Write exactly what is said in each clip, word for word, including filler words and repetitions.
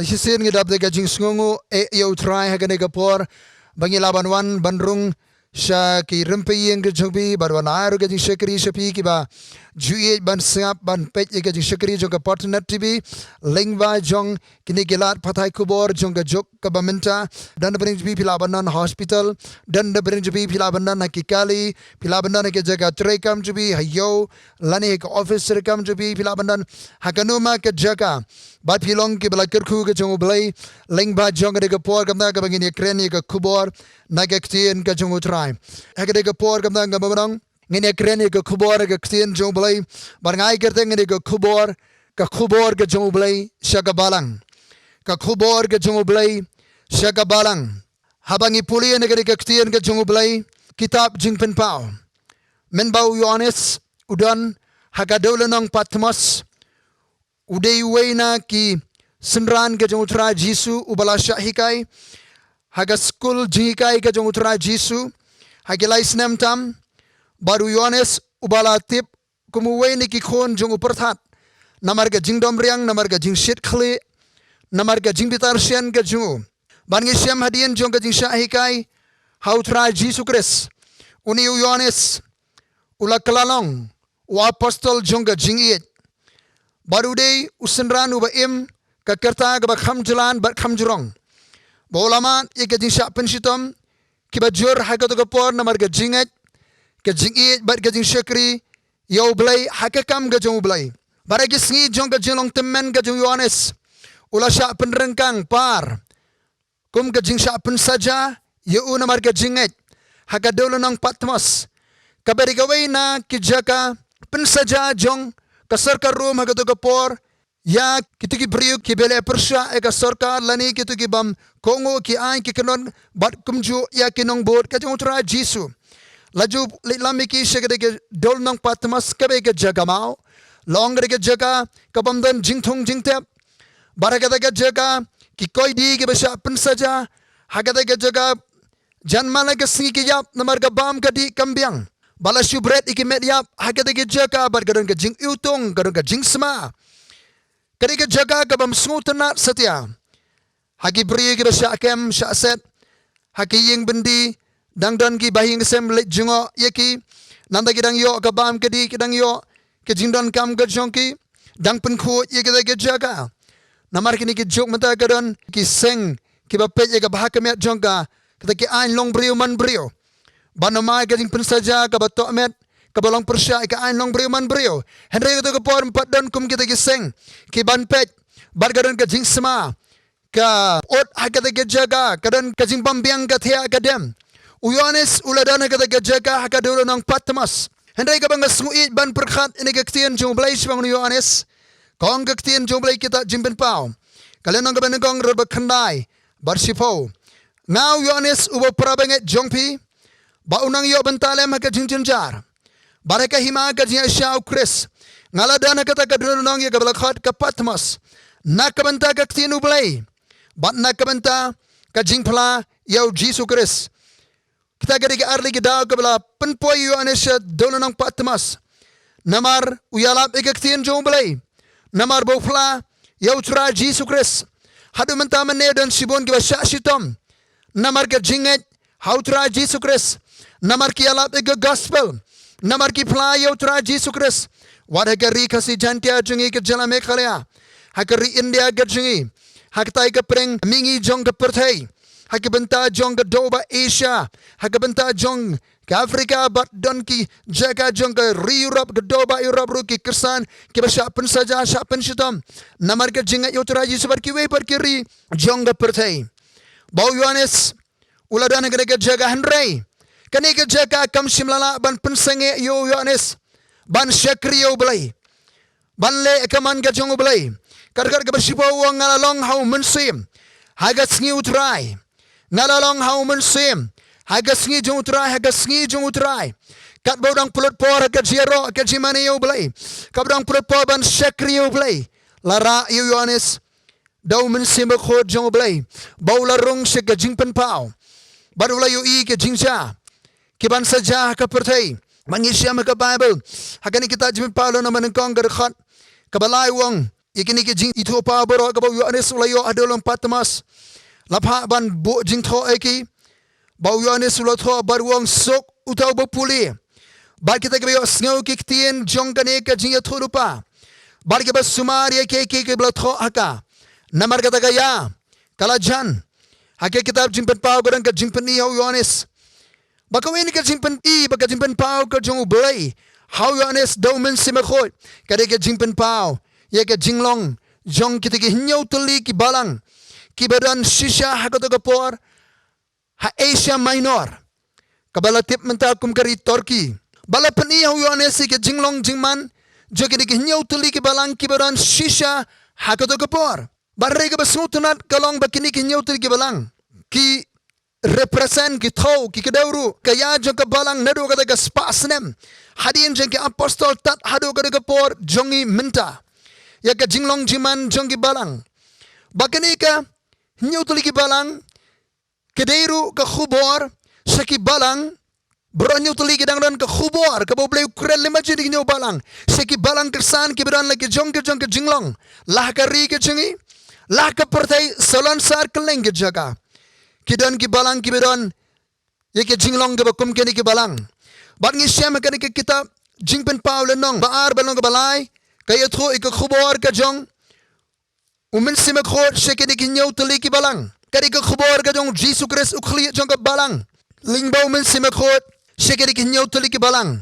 Shisien ngi dap da ka jingsngewnguh eh ïa u Trai ha kane ka por ba ngi lah ban wan ban rung sha ki rympei ïing ki jong phi, bad wan ai ruh ka jingshakri sha phi kiba ju ïeit ban sngap ban peit ïa ka jingshakri jong ka Patnat T V. Lyngba jong kine ki lad pathai khubor jong ka juk kaba mynta, don na pdeng jong phi phi lah ban don ha hospital, don na pdeng jong phi phi lah ban don ha ki kali, phi lah ban don ha ki jaka treikam jong phi, ha ïew lane ha ka office treikam jong phi, phi lah ban don ha kano ma ka jaka. Bad phi long kiba la kyrkhu ka jong U Blei, lyngba jong kane ka por kaba mynta kaba ngin ïakren ïa ka khubor na ka ktien ka jong U Trai. Ha kane ka por kaba mynta kaba mynta ngin ïakren ïa ka khubor na ka ktien jong U Blei. Bad nga ai kyrteng ïa ka khubor, ka khubor ka jong U Blei sha ka balang. Ka khubor ka jong U Blei sha ka balang. Haba ngi pule na kane ka ktien ka jong U Blei, kitab Jingpynpaw, mynba u Ïoannis u don ha ka dewlynnong Patmos, u dei uwei na ki synran ka jong U Trai Jisu uba la shah hikai ha ka skul jinghikai ka jong U Trai Jisu ha ki lai snem tam. Bad u Ïoannis uba la tip kum uwei na ki khun jong u pyrthat namar ka jingdom riang, namar ka jingshit khlieh, namar ka jingbitar shen ka jong u. Bad ngi shem hadien jong ka jingshah hikai ha U Trai Jisu Khrist, une u Ïoannis u la kylla long u apostol jong ka jingïeit. Bad u dei u synran uba im ka rta kaba kham jlan bad kham jrong, ba u la mad ïa ka jingshah pynshitom kiba jur ha kato ka por namar ka jingngeit, ka jingïeit bad ka jingshakri ïa U Blei ha ka kam ka jong U Blei. Bad ha ki sngi jong ka jinglong tymmen ka jong u Ïoannis, u la shah pynryngkang par kum ka jingshah pynsaja ïa u namar ka jingngeit ha ka dewlynnong Patmos, kaba dei kawei na ki jaka pynsaja jong ka sorkar Rom ha kato ka por ïa kito ki briew kiba leh pyrshah ïa ka sorkar lane kito ki bym kohnguh ki aiñ ki kynnoh bad kumjuh ïa ki nongbud ka jong U Trai Jisu. La ju leit lam ïa ki sha kata ka dewlynnong Patmos, kaba dei ka jaka maw, long kata ka jaka ka bym don jingthung jingtep. Bad ha kata ka jaka ki koidi kiba shah pynsaja, ha kata ka jaka jan man la ka sngi ki ïap namar ka bam ka dih kam biang. Bad la shu bret ïa ki met ïap ha kata ka jaka, bad ka don ka jingiwtung, ka don ka jingsma. Ka dei ka jaka ka bym sngewtynnad satia. Ha ki briew kiba shah kem shah set ha ki ïing byndi, dang don ki bahaïing sem leit jngoh ïa ki. Nangta ki dang ïoh ka bam ka dih, ki dang ïoh ka jingdonkam ka jong ki, dang pynkhuid ïa kata ka jaka. Namar kine ki juk mynta ka don ki seng kiba peit ïa ka bha ka miat jong ka, kata ki aiñ long briew man briew. Bad namar ka jingpynsaja kaba tohmet kaba long pyrshah ïa ka aiñ long briew man briew. Hynrei kato ka por ym pat don kum kita ki seng kiban peit. Bad ka don ka jingsma, ka ut ha kata ka jaka, ka don ka jingbymbiang ka thiah ka dem. U Ïoannis u la don ha kata ka jaka ha ka dewlynnong Patmos. Hynrei kaba nga sngewieit ban pyrkhat ïa kane ka ktien jong U Blei shaphang u Ïoannis, ka ong ka ktien jong U Blei kitab Jingpynpaw, ka lynnong kaba nyngkong, dkhot ba khyndai bad shiphew: Nga u Ïoannis uba u para bangeit jong phi, ba u nang ïoh bynta lem ha ka jingjynjar bad ha ka hima ka jingïaishah u Khrist, nga la don ha kata ka dewlynnong ïa kaba la khot ka Patmos, na ka bynta ka ktien U Blei bad na ka bynta ka jingphla ïa u Jisu Khrist. Kita ka dei ki arliang ki daw kaba la pynpoi ïa u Ïoannis sha dewlynnong Patmos. Namar u ïalap ïa ka ktien jong U Blei, namar ba u phla ïa u Trai Jisu Khrist. Haduh mynta mynne don shibun kiba shah shitom namar ka jingngeit ha u Trai Jisu Khrist, namar ki ïalap ïa ka gospel, namar ki phla ïa u Trai Jisu Khrist. Wat ha ka ri Khasi Jaiñtia jong ngi ka jylla Meghalaya, ha ka ri India ka jong ngi, ha katei ka pdeng mihngi jong ka pyrthei, ha ka bynta jong ka dewbah Asia, ha ka bynta jong ka Africa, bad don ki jaka jong ka ri Europe, ka dewbah Europe ruh ki khristan kiba shah pynsaja, shah pynshitom namar ka jingngeit ïa u Trai Jisu, bad kiwei pat ki ri jong ka pyrthei. Ba u Ïoannis u la don ha kata ka jaka, hynrei kane ka jaka kam shym la lah ban pynsangeh ïa u Ïoannis ban shakri ïa U Blei, ban leh ka mon ka jong U Blei. Ka dkhot kaba shiphew u ong: Nga la long ha u Mynsiem ha ka sngi u Trai. Nga la long ha u Mynsiem ha ka sngi jong u Trai, ha ka sngi jong u Trai. Katba u dang pynlut por ha ka jingïaroh, ha ka jingmane ïa U Blei, katba u dang pynlut por ban shakri ïa U Blei, la rah ïa u Ïoannis da u Mynsiem Bakhuid jong U Blei, ba u la rung sha ka jingpynpaw bad u la ïohi ka jingjia kiban sa jia ha ka pyrthei. Ba ngi shem ha ka Baibl, ha kane ka kitab Jingpynpaw lynnong ba nyngkong, ka dkhot kaba lai u ong: ïa kine ki jingithuhpaw baroh kaba u Ïoannis u la ïoh ha dewlyngba Patmos. La phah ban buh jingthoh ïa ki. Ba u Ïoannis u la thoh bad u ong, suk uta uba pule bad kita kiba ïohsngew ki ktien jong kane ka jingïathuhlypa bad kiba sumar ïa kiei kiei kiba la thoh ha ka. Namar kata ka ïa ka la jan ha ka kitab Jingpynpaw ka don ka jingpyni ha u Ïoannis. Ba kawei na ka jingpyni bad ka jingpynpaw ka jong U Blei ha u Ïoannis da U Mynsiem Bakhuid ka dei ka jingpynpaw ïa ka jinglong jong kita ki hynñiew tylli ki balang kiba don shisha ha kato ka por ha Asia Minor, kaba la tip mynta kum ka ri Turkey. Ba la pyni ha u Ïoannis ïa ka jinglong jingman jong kine ki hynñiew tylli ki balang kiba don shisha ha kato ka por. Bad hynrei kaba sngewtynnat ka long ba kine ki hynñiew tylli ki balang ki represent, ki thew, ki kdew ruh ka ïa jong ka balang naduh kata ka spah snem hadien jong ki apostol tad haduh kata ka por jong ngi mynta, ïa ka jinglong jingman jong ki balang. Ba kane ka hynñiew tylli ki balang ka dei ruh ka khubor sha ki balang. Baroh hynñiew tylli ki dang don ka khubor kaba U Blei u kren lyngba jong kine ki hynñiew balang sha ki balang khristan kiba don la ki jong ki jong ka jinglong, la ha ka ri ka jong ngi, la ha ka pyrthei salonsar kylleng ki jaka. Ki don ki balang kiba don ïa ka jinglong kaba kum kine ki balang. Bad ngi shem ha kane ka kitab Jingpynpaw lynnong ba ar bad lynnong kaba lai, ka ïathuh ïa ka khubor ka jong U Mynsiem Bakhuid sha kine ki hynñiew tylli ki balang. Ka dei ka khubor ka jong U Jisu Khrist, U Khlieh jong ka balang, lyngba U Mynsiem Bakhuid sha kine ki hynñiew tylli ki balang.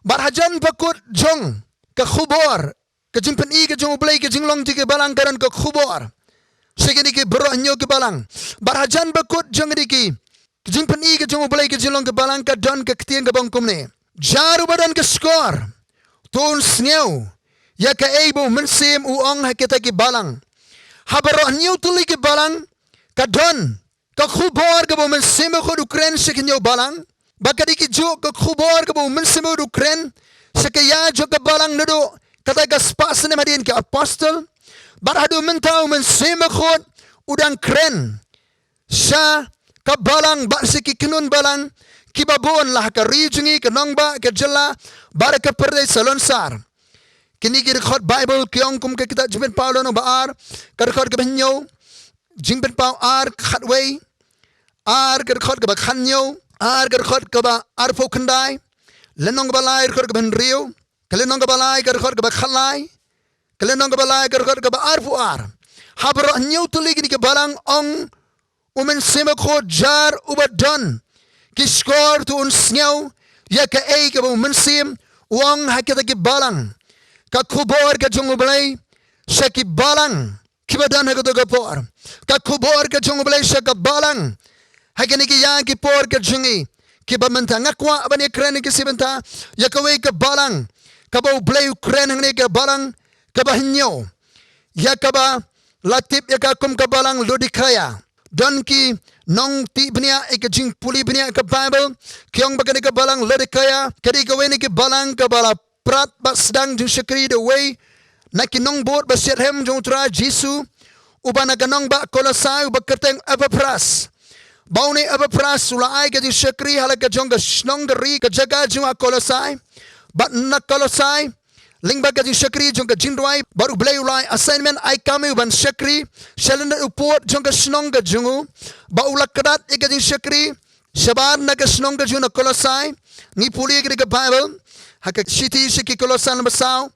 Bad hajan ba kut jong ka khubor, ka jingpyni ka jong U Blei, ka jinglong jong ki balang ka don ka khubor sha kine ki baroh hynñiew ki balang. Bad hajan ba kut jong kine ki, ka jingpyni ka jong U Blei, ka jinglong ki balang, ka don ka ktien kaba ong kumne: Jar uba don ka shkor, to un sngew ïa kaei ba U Mynsiem u ong ha kita ki balang. Ha baroh hynñiew tylli ki balang ka don ka khubor kaba U Mynsiem Bakhuid u kren sha ki hynñiew balang. Ba ka dei kajuh ka khubor kaba U Mynsiem Bakhuid u kren sha ka ïa jong ka balang naduh kata ka spah snem hadien ki apostol. Bad haduh mynta U Mynsiem Bakhuid u dang kren sha ka balang bad sha ki kynhun balang kiba bun la ha ka ri jong ngi, ka nongbah, ka jylla bad ka pyrthei salonsar. Kine ki dkhot Baibl ki ong kum ka kitab Jingpynpaw lynnong ba ar, ka dkhot kaba hynñiew, Jingpynpaw ar khatwei, ar ka dkhot kaba khathynñiew, ar ka dkhot kaba arphew khyndai, lynnong kaba lai dkhot kaba hynriew, ka lynnong kaba lai ka dkhot kaba khatlai, ka lynnong kaba lai ka dkhot kaba arphew ar. Ha baroh hynñiew tylli kine ki balang ong U Mynsiem Bakhuid, jar uba don ki shkor to un sngew ïa kaei kaba U Mynsiem u ong ha kita ki balang. Ka khubor ka jong U Blei sha ki balang kiba don ha kato ka por. Ka khubor ka jong U Blei sha ka balang ha kine ki ïa ki por ka jong ngi kiba mynta. Nga kwah ban ïakren ïa ki shi bynta ïa kawei ka balang kaba U Blei u kren hangne, ka balang kaba hynñiew, ïa kaba la tip ïa ka kum ka balang Laodikaia. Don ki nongtih bniah ïa ka jingpule bniah ka Baibl ki ong ba kane ka balang Laodikaia ka dei kawei na ki balang kaba la prat bad sdang jingshakri da uwei na ki nongbud ba shitrhem jong U Trai Jisu, uba na ka nongbah Kolosai, uba kyrteng Epapras. Ba une Epapras u la ai ka jingshakri ha la ka jong ka shnong ka ri ka jaka jong u ha Kolosai. Bad na Kolosai, lyngba ka jingshakri jong ka jingduwai, bad U Blei u la ai assignment, ai kam ïa u ban shakri sha lyndet u pud jong ka shnong ka jong u. Ba u la kyndat ïa ka jingshakri shabar na ka shnong ka jong u na Kolosai. Ngi pule ïa ka Baibl ha ka shithi sha ki Kolosai lynnong ba saw.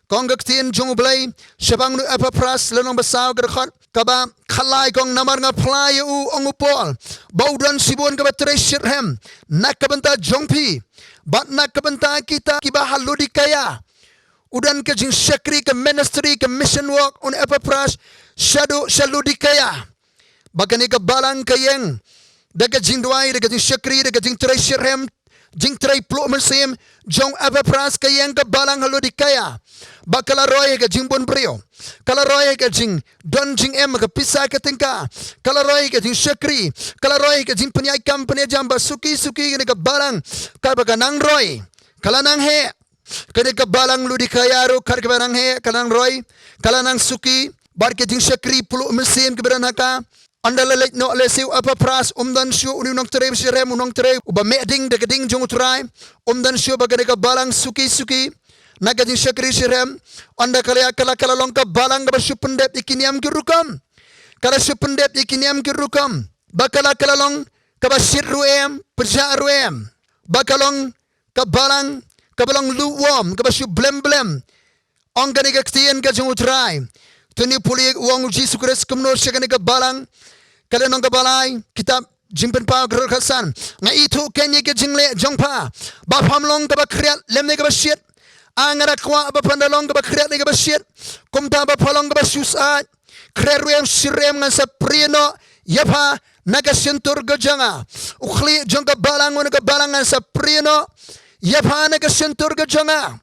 Ka ong ka ktien jong U Blei shaphang une Epapras, lynnong ba saw, ka dkhot kaba khatlai, ka ong: Namar nga phla ïa u, ong u Paul, ba u don shibun kaba trei shitrhem na ka bynta jong phi bad na ka bynta kita kiba ha Laodikaia. U don ka jingshakri, ka ministry, ka mission work une Epapras shaduh sha Laodikaia. Ba kane ka balang ka ïeng da ka jingduwai, da ka jingshakri, da ka jingtrei shitrhem, jingtrei pluh mynsiem jong u Epapras, ka ïeng ka balang ha Laodikaia. Ba ka la roi ha ka jingbun briew, ka la roi ha ka jingdon jingem, ka pisa ka tyngka, ka la roi ha ka jingshakri, ka la roi ha ka jingpynïaid kam pynïaid jam. Ba suki suki kane ka balang kaba ka nang roi, ka la nang heh. Kane ka balang Laodikaia ruh kat kaba nang heh, ka nang roi, ka la nang suki bad ka jingshakri pluh mynsiem kaba don ha ka. Ynda la leit noh lehse u Epapras, um don shuh, une u nongtrei ba shitrhem, u nongtrei uba meh ding da ka ding jong U Trai, um don shuh. Ba kane ka balang suki suki na ka jingshakri shitrhem, ynda ka la ïaid, ka la, ka la long ka balang kaba shu pyndep ïa ki niam ki rukom. Ka la shu pyndep ïa ki niam ki rukom. Ba ka la, ka la long kaba shit ruh em, pyrshah ruh em. Ba ka long ka balang kaba long lukewarm, kaba shu blem blem. Ong kane ka ktien ka jong U Trai. To ngin pule, u ong U Jisu Khrist kumno sha kane ka balang. Ka lynnong kaba lai, kitab Jingpynpaw khatar khatsan. Nga ithuh kein ïa ka jingleh jong pha, ba pham long kaba khriat lymne kaba shit. A, nga da kwah ba phan da long kaba khriat ne kaba shit. Kumta ba pha long kaba shu syaid. Khriat ruh em, shit ruh em, ngan sa prie noh ïa pha na ka shyntur ka jong nga. U khlieh jong ka balang, u ong ha ka balang, ngan sa prie noh ïa pha na ka shyntur ka jong nga.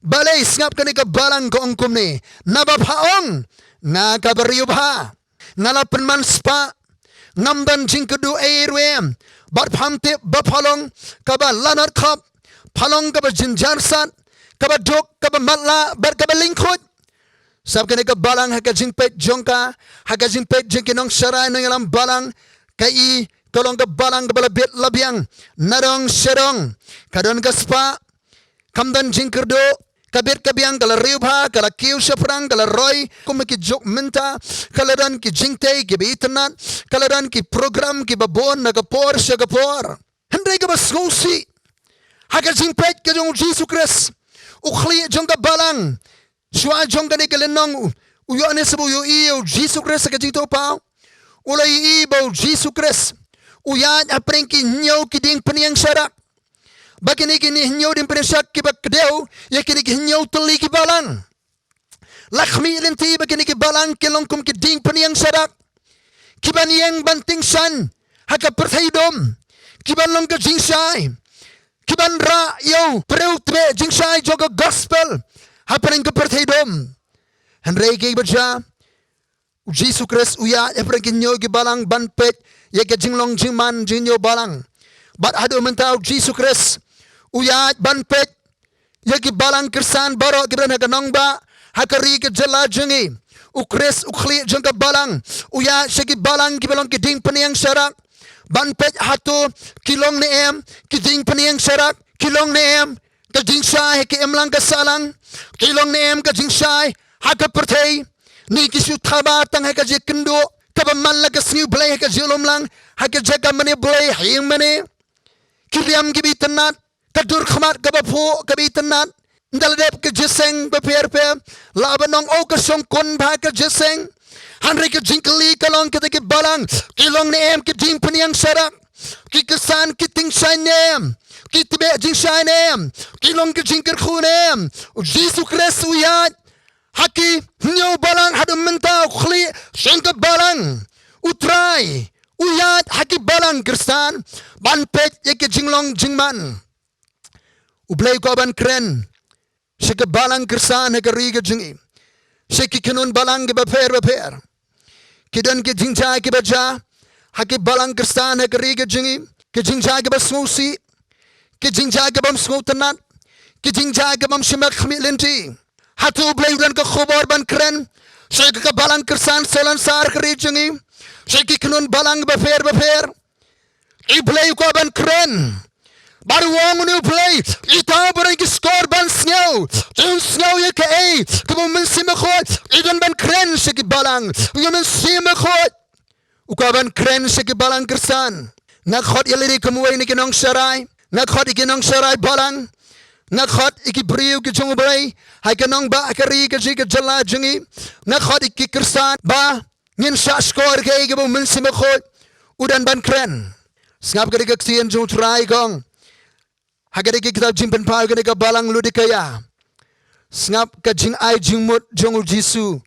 Balei? Sngap, kane ka balang ka ong kumne: Naba pha ong, nga ka bariewbha, nga la pynman spah, ngam don jingkyrduh ei ei ruh em. Bad pham tip ba pha long kaba lanot khop, pha long kaba jynjar sat, kaba duk, kaba matlah, bad kaba lyngkhuid. Sngap, kane ka balang ha ka jingpeit jong ka, ha ka jingpeit jong ki nongsharai nongïalam balang, ka i ka long ka balang kaba la bit la biang. Na dong sha dong ka don ka spah, kam don jingkyrduh, ka bit ka biang, ka la riewbha, ka la kiew shaphrang, ka la roi kum ki juk mynta, ka la don ki jingtei kiba itynnad, ka la don ki program kiba bun na ka por sha ka por. Hynrei kaba sngewsih, ha ka jingpeit ka jong U Jisu Khrist, u khlieh jong ka balang, shuwa jong kane ka lynnong, u, u Ïoannis uba u ïohi ïa U Jisu Khrist ha ka jingthoh paw, u la ïohi ba U Jisu Khrist u ïaid hapdeng ki hynñiew ki diengphniang sharak. Ba kine ki hynñiew diengphniang sharak kiba kdew ïa kine ki hynñiew tylli ki balang. La khmih lynti ba kine ki balang ki long kum ki diengphniang sharak, kiban ïeng ban tyngshaiñ ha ka pyrthei dum, kiban long ka jingshai, kiban rah ïa u briew tbeh jingshai jong ka gospel hapdeng ka pyrthei dum. Hynrei kaei ba jia? U Jisu Khrist u ïaid hapdeng ki hynñiew ki balang ban peit ïa ka jinglong jingman jong ki hynñiew balang. Bad haduh mynta U Jisu Khrist u ïaid ban peit ïa ki balang khristan baroh kiba don ha ka nongbah, ha ka ri ka jylla jong ngi. U Khrist u khlieh jong ka balang u ïaid sha ki balang kiba long ki diengphniang sharak, ban peit hato ki long ne em ki diengphniang sharak, ki long ne em ka jingshai ha ka imlang ka sahlang, ki long ne em ka jingshai ha ka pyrthei, ne ki shu thaba tang ha ka jingkynduh kaba man la ka sngi U Blei ha ka jinglum lang, ha ka jaka mane Blei ha ïing mane. Ki riam kiba itynnad, ka dur khmat kaba phuh kaba itynnad. Ynda la dep ka jingïaseng bapher bapher, la ban ong, o, ka shongkun bha ka jingïaseng. Hynrei ka jingkylli ka long, kita ki balang ki long ne em ki diengphniang sharak? Ki khristan ki tyngshaiñ ne em? Ki tbeh jingshai ne em? Ki long ki jingkyrkhu ne em? U Jisu Khrist u ïaid ha ki hynñiew balang haduh mynta, u khlieh jong ka balang. U Trai u ïaid ha ki balang khristan ban peit ïa ki jinglong jingman. U Blei u kwah ban kren sha ki balang khristan ha ka ri ka jong ngi, sha ki kynhun balang kiba pher bapher. Ki don ki jingjia kiba jia ha ki balang khristan ha ka ri ka jong ngi, ki jingjia kiba sngewsih, ki jingjia kibym sngewtynnad, ki jingjia kibym shim khmih lynti. Hato U Blei u don ka khubor ban kren sha ka balang khristan Salonsar ka ri jong ngi, sha ki kynhun balang bapher bapher? U Blei u kwah ban kren. Bad u ong une U Blei, ita u ba don ki shkor ban sngew, to un sngew ïa kaei kaba U Mynsiem Bakhuid u don ban kren sha ki balang. U Mynsiem Bakhuid u kwah ban kren sha ki balang khristan. Nga khot ïa lade kum uwei na ki nongsharai, nga khot ïa ki nongsharai balang, nga khot ïa ki briew ki jong U Blei ha ka nongbah, ha ka ri ka jong ngi, ka jylla jong ngi. Nga khot ïa ki khristan ba ngin shah shkor kaei kaba U Mynsiem Bakhuid u don ban kren. Sngap, ka dei ka ktien jong U Trai ka ong ha ka dei ka kitab Jingpynpaw, ka dei ka balang Laodikaia. Sngap ka jingai jingmut jong U Jisu,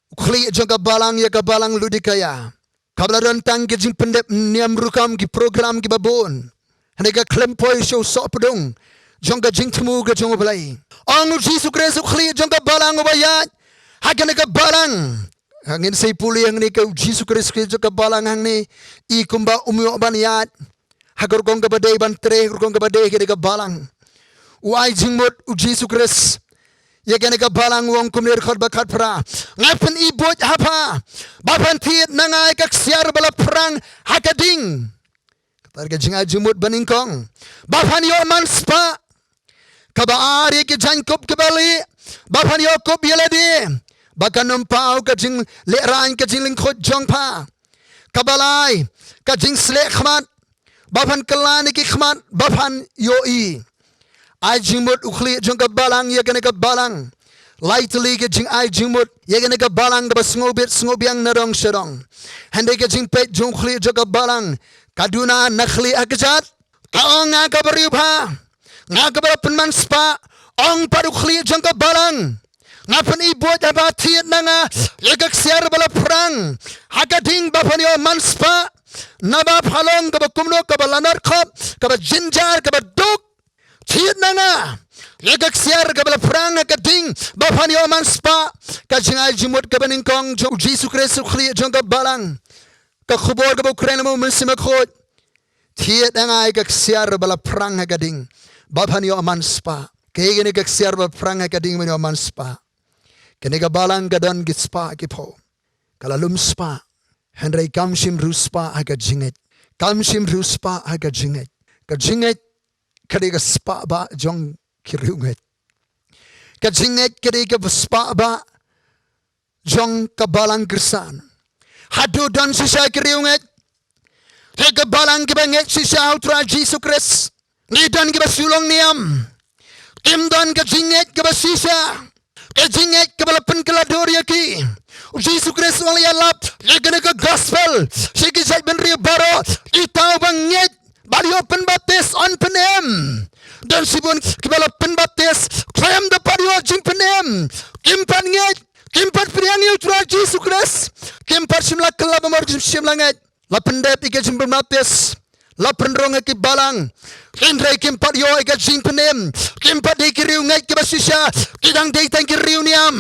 u khlieh jong ka balang ïa ka balang Laodikaia. Kaba la don tang ki jingpyndep niam rukom, ki program kiba bun, hynrei ka khlem poi sha u sohpdung jong ka jingthmu ka jong U Blei. Ong U Jisu Khrist, u khlieh jong ka balang uba ïaid ha kane ka balang. Ngin sa ïa pule hangne, ka U Jisu Khrist, u khlieh jong ka balang hangne, i kumba um ïoh ban ïaid ha ka rukom kaba dei ban trei, ha ka rukom kaba dei ha kane ka balang. U ai jingmut U Jisu Khrist ïa kane ka balang, u ong kumne, dkhot ba khatphra: Nga pyni buit ha pha ba phan thied na nga ïa ka ksiar ba la phrang ha ka ding. Kata ka jingai jingmut banyngkong, ba phan ïoh man spah. Kaba ar, ïa ki jaiñkup kiba lieh ba phan ïoh kup ïa lade, ba kan ym paw ka jinglehraiñ ka jinglyngkhuid jong pha. Kaba lai, ka jingsleh khmat, ba phan kylla na ki khmat ba phan ïohi. Ai jingmut u khlieh jong ka balang ïa kane ka balang. Lai tylli ki jingai jingmut ïa kane ka balang kaba sngewbit sngewbiang na dong sha dong. Hynrei ka jingpeit jong u khlieh jong ka balang ka duna na khlieh ha kjat. Ka ong, nga ka bariewbha, nga kaba la pynman spah. Ong pat u khlieh jong ka balang, nga pyni buit haba thied na nga ïa ka ksiar ba la phrang ha ka ding ba phan ïoh man spah. Naba pha long kaba kumno, kaba lanot khop, kaba jynjar, kaba duk. Thied na nga ïa ka ksiar kaba la phrang ha ka ding ba phan ïoh man spah. Ka jingai jingmut kaba nyngkong jong u Jisu Khrist u khlieh jong ka balang. Ka khubor kaba u kren mo Mynsiem Bakhuid. Thied na nga ïa ka ksiar ba la phrang ha ka ding ba phan ïoh man spah. Kaei kane ka ksiar ba la phrang ha ka ding ban ïoh man spah? Kane ka balang ka don ki spah ki phew. Ka la lum spah. Hynrei kam shym riewspah ha ka jingngeit. Kam shym riewspah ha ka jingngeit. Ka jingngeit ka dei ka spah bah jong ki riewngeit. Ka jingngeit ka dei ka spah bah jong ka balang Khristan. Haduh don shisha ki riewngeit, ki ka balang kiba ngeit shisha ha u Trai Jisu Khrist, ngi don kiba shu long niam. Kim don ka jingngeit kaba shisha, ka jingngeit kaba la pynkylla dur ïa ki. U Jisu Khrist u la ïalap ïa kane ka gospel sha ki jaitbynriew baroh. Ita uba ngeit bad ïoh pynbaptis yn pynim. Don shibun kiba la pynbaptis khlem da pat ïoh jingpynim. Kim pat ngeit, kim pat pdiang ïa u Trai Jisu Khrist. Kim pat shym la kylla ba mor, kim shym la ngeit. La pyndep ïa ka jingpynbaptis, la pynrung ïa ki balang, hynrei kim pat ïoh ïa ka jingpynim. Kim pat dei ki riewngeit kiba shisha, ki dang dei tang ki riewniam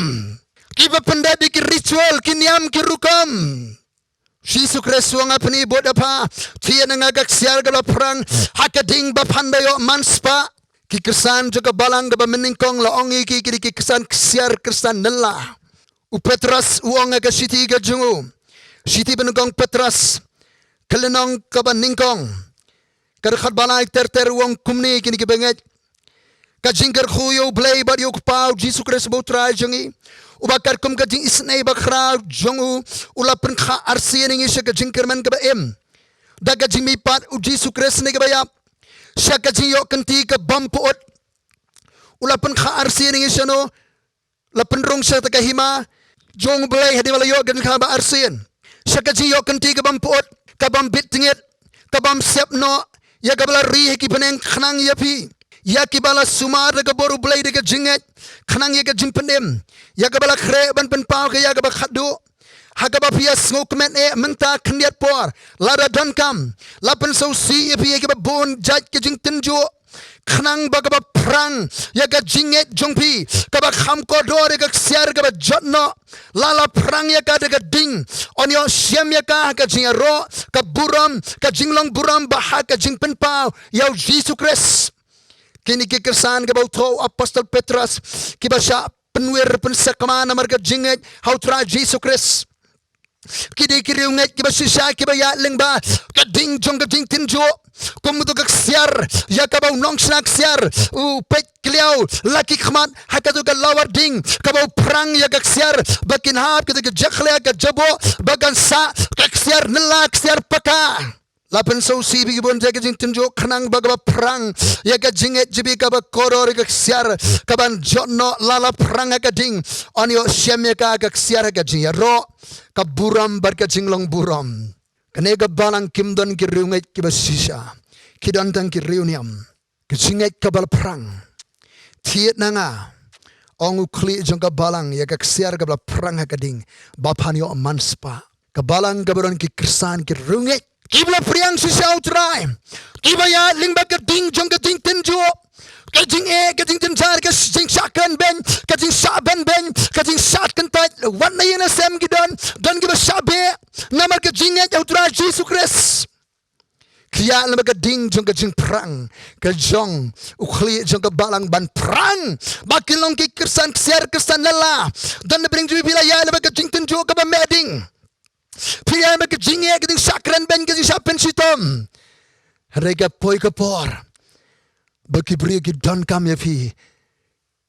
kiba pyndep ïa ki ritual, ki niam, ki rukom. Jisu Khrist u ong, nga pyni buit ïa pha, thied na nga ïa ka ksiar kaba la phrang ha ka ding ba phan da ïoh man spah. Ki Khristan jong ka balang kaba mynnyngkong la ong ïa ki, ki dei ki Khristan ksiar, Khristan nylla. U Petros u ong ha ka shithi ka jong u, shithi banyngkong Petros, ka lynnong kaba nyngkong, ka dkhot ba lai ter ter, u ong kumne: Kine kiba ngeit, ka jingkyrkhu ïa U Blei bad ïa U Kpa U Jisu Khrist uba U Trai jong ngi, uba katkum ka jingisynei bakhraw jong u, u la pynkha arsien ïa ngi sha ka jingkyrmen kaba im da ka jingmihpat U Jisu Khrist ne kaba ïap, sha ka jingïoh kynti ka bym pyut. U la pynkha arsien ïa ngi shano? La pynrung sha kata ka hima jong U Blei hadien ba la ïoh ka jingkha ba arsien, sha ka jingïoh kynti ka bym pyut, ka bym bit tngit, ka bym sep noh, ïa kaba la ri ha ki bneng khnang ïa phi, ïa kiba la sumar da ka bor U Blei da ka jingngeit khnang ïa ka jingpynim, ïa kaba la khreh ban pynpaw ka ïa kaba khatduh, ha kaba phi ïa sngewkmen eh mynta khyndiat por. Lada donkam, la pynsngewsih ïa phi ïa kiba bun jait ki jingtynjuh, khnang ba kaba phrang ïa ka jingngeit jong phi, kaba kham kordor ïa ka ksiar kaba jot noh, la la phrang ïa ka da ka ding, yn ïoh shem ïa ka ha ka jingïaroh, ka burom, ka jinglong burom bad ha ka jingpynpaw ïa U Jisu Khrist. Kine ki Khristan kiba u thoh u Apostol Petros, kiba shah pynwir pynsakma namar ka jingngeit ha U Trai Jisu Khrist, ki dei ki riewngeit kiba shisha, kiba ïaid lyngba ka ding jong ka jingtynjuh. Kum kato ka ksiar ïa kaba u nongshna ksiar u peit kliaw la ki khmat, ha kato ka lawar ding kaba u phrang ïa ka ksiar, ba kin hap kato ka jakhlia ka jaboh, ba kan sah ka ksiar nylla, ksiar paka. La pynsngewsih ïa phi ki bun jait ki jingtynjuh khnang ba kaba phrang ïa ka jingngeit jong phi, kaba kordor ïa ka ksiar, kaban jot noh. La la phrang ha ka ding, yn ïoh shem ïa ka ha ka ksiar, ha ka jingïaroh, ka burom bad ka jinglong burom. Kane ka balang kim don ki riewngeit kiba shisha, ki don tang ki riewniam. Ka jingngeit kaba la phrang. Thied na nga, ong u khlieh jong ka balang, ïa ka ksiar kaba la phrang ha ka ding ba phan ïoh man spah. Ka balang kaba don ki Khristan, ki riewngeit kiba la pdiang shisha U Trai, kiba ïaid lyngba ka ding jong ka jingtynjuh, ka jingeh, ka jingjynjar, ka jingshah kren beiñ, ka jingshah ben beiñ, ka jingshah kyntait. Wat na ïing na sem ki don, don kiba shah beh namar ka jingngeit ha U Trai Jisu Khrist. Ki ïaid lyngba ka ding jong ka jingphrang ka jong u khlieh jong ka balang ban phrang ba kin long ki Khristan ksiar, Khristan nylla. Don na pdeng jong phi, phi la ïaid lyngba ka jingtynjuh kaba meh ding, phi ïaid lyngba ka jingeh, ka jingshah kren beiñ, ka jingshah pynshitom. Hynrei ka poi ka por ba ki briew ki donkam ïa phi.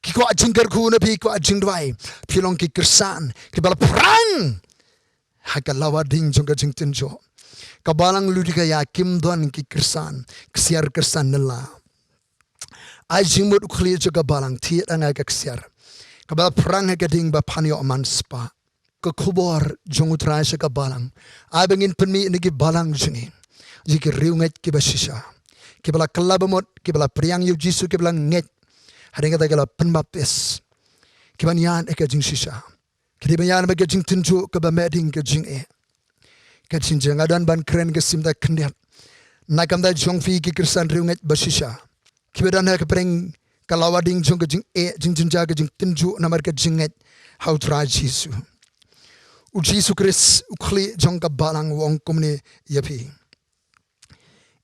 Ki kwah jingkyrkhu na phi, ki kwah jingduwai. Phi long ki kyrsan kiba la phrang ha ka lawa ding jong ka jingtynjuh. Ka balang Laodikaia kim don ki kyrsan, ksiar kyrsan nylla. Ai jingmut u khlieh jong ka balang, thied ha nga ka ksiar kaba la phrang ha ka ding ba phan ïoh man spah. Ka khubor jong U Trai sha ka balang. Ai ba ngin pynmih na ki balang jong ngi, ïa ki riewngeit kiba shisha, kiba la kylla bamut, kiba la pdiang ïa U Jisu, kiba la ngeit. Hadien kata ki la pynbaptis, kiban ïaid ha ka jingshisha. Ki dei ban ïaid ha ka jingtynjuh kaba meh ding, ka jingeh. Ka jingjia nga don ban kren ka sim da khyndiat na ka bynta jong phi ki kyrsan riewngeit ba shisha, kiba don ha ka pyrthei ka lawa ding jong ka jingeh, jingjynjar, ka jingtynjuh namar ka jingngeit ha U Trai Jisu. U Jisu Khrist, u khlieh jong ka balang, u ong kumne ïa phi.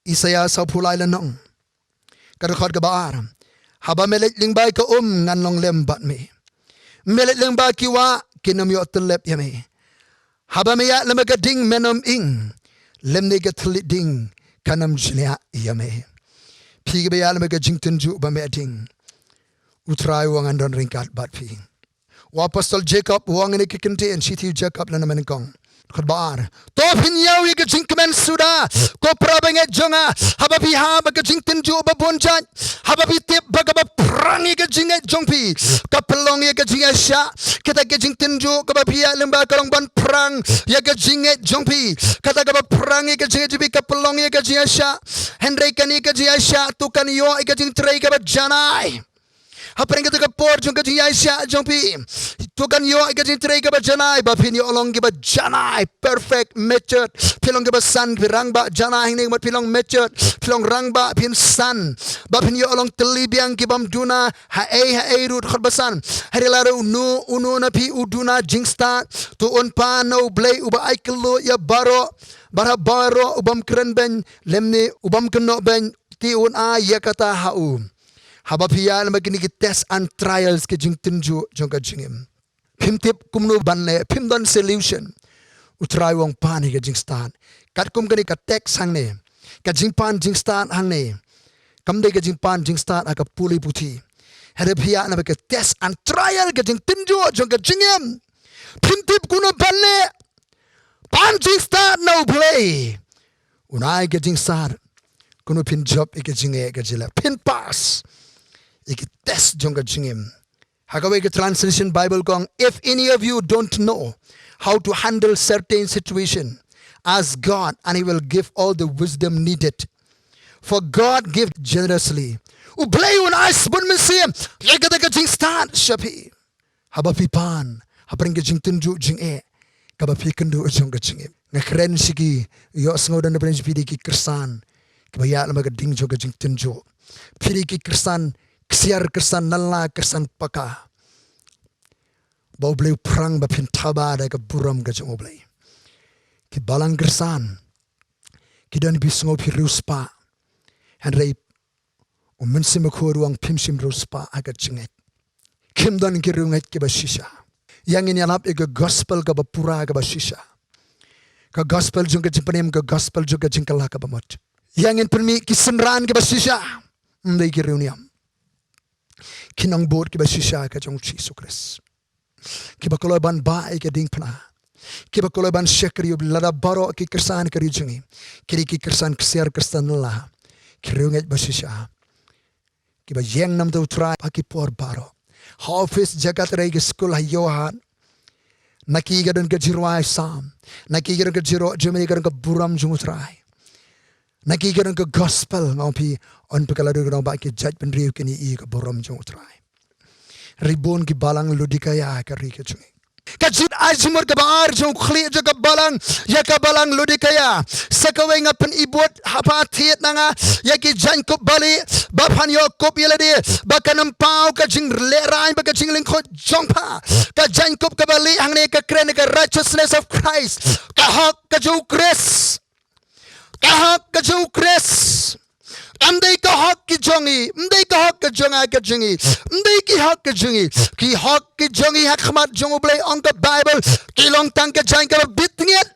Isaïah sawphew lai lynnong, ka dkhot kaba ar: Haba me leit lyngba ïa ka um, ngan long lem bad me. Me leit lyngba ïa ki wah, kin ym ïoh tyllep ïa me. Haba me ïaid lem ha ka ding, men ym ing. Lymne ka thylliej ding kan ym jniah ïa me. Phi kiba ïaid lem ha ka jingtynjuh ba meh ding, U Trai u ong, ngan don ryngkat bad phi. U apostol Jakob u ong ïa kine ki kyntien, Shithi u Jakob lynnong ba nyngkong, dkhot ba ar: To phin ïaw ïa ka jingkmen suda, ko para bangeit jong nga, haba phi hap ha ka jingtynjuh ba bun jait. Haba phi tip ba kaba phrang ïa ka jingngeit jong phi ka pynlong ïa ka jingïaishah, kata ka jingtynjuh kaba phi ïaid lyngba ka long ban phrang ïa ka jingngeit jong phi. Kata kaba phrang ïa ka jingngeit jong phi ka pynlong ïa ka jingïaishah. Hynrei kane ka jingïaishah to kan ïoh ïa ka jingtrei kaba janai. Hapdeng kata ka por jong ka jingïaishah jong phi, to kan ïoh ïa ka jingtrei kaba janai, ba phin ïoh long kiba janai, perfect, matured. Phin long kiba san, phin rangbah janai, hangne ka mut phin long matured, phin long rangbah, phin san, ba phin ïoh long tylli biang ki bym duna ha ei ha ei ruh. Dkhot ba san: Hynrei lada uno uno na phi u duna jingstad, to un pan na U Blei uba ai kylluid ïa baroh, bad ha baroh u bym kren beiñ, lymne u bym kynnoh beiñ, te un ai ïa kata ha u. Haba phi ïaid lem ha kine ki test and trials, ki jingtynjuh jong ka jingim, phim tip kumno ban leh, phim don solution. U Trai u ong pan ïa ka jingstad. Katkum kane ka text hangne, ka jingpan jingstad hangne kam dei ka jingpan jingstad ha ka pule puthi. Hynrei phi ïaid lem ha ka test and trial, ka jingtynjuh jong ka jingim, phim tip kumno ban leh, pan jingstad na U Blei. Un ai ka jingstad kumno phin jop ïa ka jingeh ka jinglah, phin pass ïa ka test jong ka jingim. Ha kawei ka translation Bible ka ong: If any of you don't know how to handle certain situation, ask God and he will give all the wisdom needed. For God give generously. U Blei un ai sbun mynsiem ïa kata ka jingstad sha phi. Haba phi pan hapdeng ka jingtynjuh jingeh kaba phi kynduh jong ka jingim. Nga kren sha ki ïohsngew da na pdeng, phi dei ki kyrsan kiba ïaid lem ha ka ding jong ka jingtynjuh. Phi dei ki kyrsan ksiar, kyrsan nala, kyrsan paka. Ba U Blei u phrang ba phin thaba da ka burom ka jong U Blei. Ki balang kyrsan, ki don phi sngew phi riewspah, hynrei U Mynsiem Bakhuid u ong phim shym riewspah ha ka jingngeit. Kim don ki riewngeit kiba shisha. Ïa ngin ïalap ïa ka gospel kaba pura kaba shisha, ka gospel jong ka jingpynim, ka gospel jong ka jingkylla kaba mut. Ïa ngin pynmih ki synran kiba shisha, ym dei ki riewniam. Ki nongbud kiba shisha ka jong U Jisu Khrist, kiba kloi ban bah ïa ka diengphna, kiba kloi ban shakri ïa U Blei. Lada baroh ki kyrsan ka ri jong ngi ki dei ki kyrsan ksiar, kyrsan nala, ki riewngeit ba shisha, kiba ïeng na bynta U Trai ha ki por baroh. Ha office, jaka trei, ki skul, ha ïew ha hat, na ki ka don ka jingrwai Salm, na ki ka don ka jingïaroh jingmane, ka don ka burom jong U Trai. Na ki ka don ka gospel, nga ong phi, yn pyrkhat lada ka don ba ki jaitbynriew kin ïohi ïa ka burom jong U Trai. Hynrei bun ki balang Laodikaia ha ka ri ka jong ngi. Ka jingmut ai jingmut kaba ar jong u khlieh jong ka balang ïa ka balang Laodikaia. Sa kawei, nga pynibud ha pha thied na nga ïa ki jaiñkup balieh ba phan ïoh kup ïa lade, ba kan ym paw ka jinglehraiñ bad ka jinglyngkhuh jong pha. Ka jaiñkup kaba lieh hangne ka kren ka righteousness of Christ, ka hok ka jong U Khrist. Ka hok ka jong U Khrist. Kam dei ka hok ki jong ngi, ym dei ka hok ka jong nga ka jong ngi, ym dei ki hok ki jong ngi. Ki hok ki jong ngi ha khmat jong U Blei, ong ka Baibl, ki long tang ka jaiñ kaba bit ngit,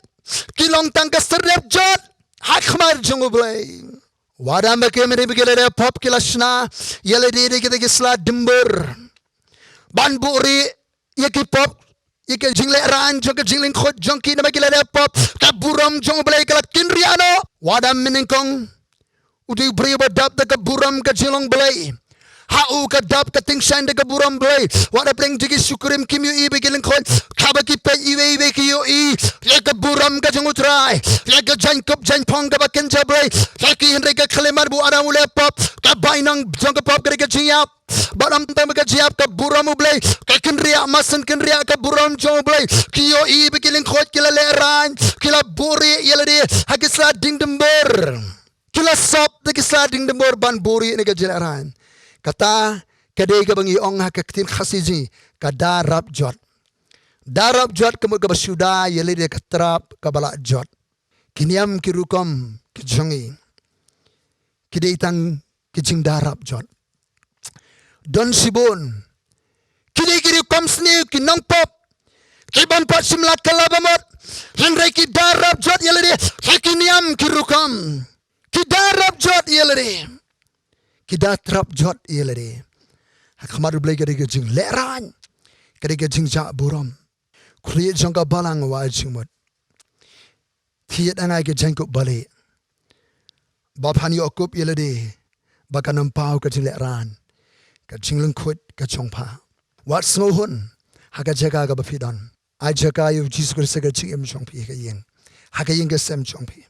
ki long tang ka syrnep jot ha khmat jong U Blei. Wat haba ki mane ba ki la leh pop ki la shna ïa lade da kita ki sla dimbur ban buhrieh ïa ki pop, ïa ki jinglehraiñ jong ka jinglyngkhuit jong ki, namar ki la leh pop, ka burom jong U Blei ka la kynriah noh. Wat haba mynnyngkong u dei u briew ba dap da ka burom ka jinglong Blei, ha u ka dap ka tyngshaiñ da ka burom Blei. Wat haba pdeng jong ki shakri kim ïohi ba ki lyngkhuit, haba ki peit iwei iwei ki ïohi ïa ka burom ka jong U Trai, ïa ka jaiñkup jaiñphong kaba kynja Blei ïa ki. Hynrei ka khyllipmat ba u Adam u leh pop, ka bainong jong ka pop ka dei ka jingïap. Bad ym tang ba ka jingïap, ka burom U Blei ka kynriah, masan kynriah ka burom jong U Blei. Ki ïohi ba ki lyngkhuit, ki la lehraiñ, ki la buhrieh ïa lade ha ki sla dieng dimbur. Ki la sop da ki sla dieng dimbur ban buhrieh na ka jinglehraiñ. Kata ka dei kaba ngi ong ha ka ktien Khasi jong ngi, ka da rap jot. Da rap jot ka mut kaba shu da ïa lade ka trap kaba la jot. Ki niam ki rukom ki jong ngi ki dei tang ki jingda rap jot. Don shibun ki dei ki rukom sniew, ki nongpop, ki bym pat shim la ka la bamut, hynrei ki da rap jot ïa lade ha ki niam ki rukom. Ki da rap jot ïa lade, ki da trap jot ïa lade. Ha khmat U Blei ka dei ka jinglehraiñ, ka dei ka jingjah burom. Khlieh jong ka balang, wat ai jingmut. Thied na nga ïa ka jaiñkup ba lieh ba phan ïoh kup ïa lade, ba kan ym paw ka jinglehraiñ, ka jinglyngkhuit ka jong pha. Wat sngewhun ha ka jaka kaba phi don. Ai jaka ïa U Jisu Khrist ha ka jingim jong phi, ha ka ïing, ha ka ïing ka sem jong phi.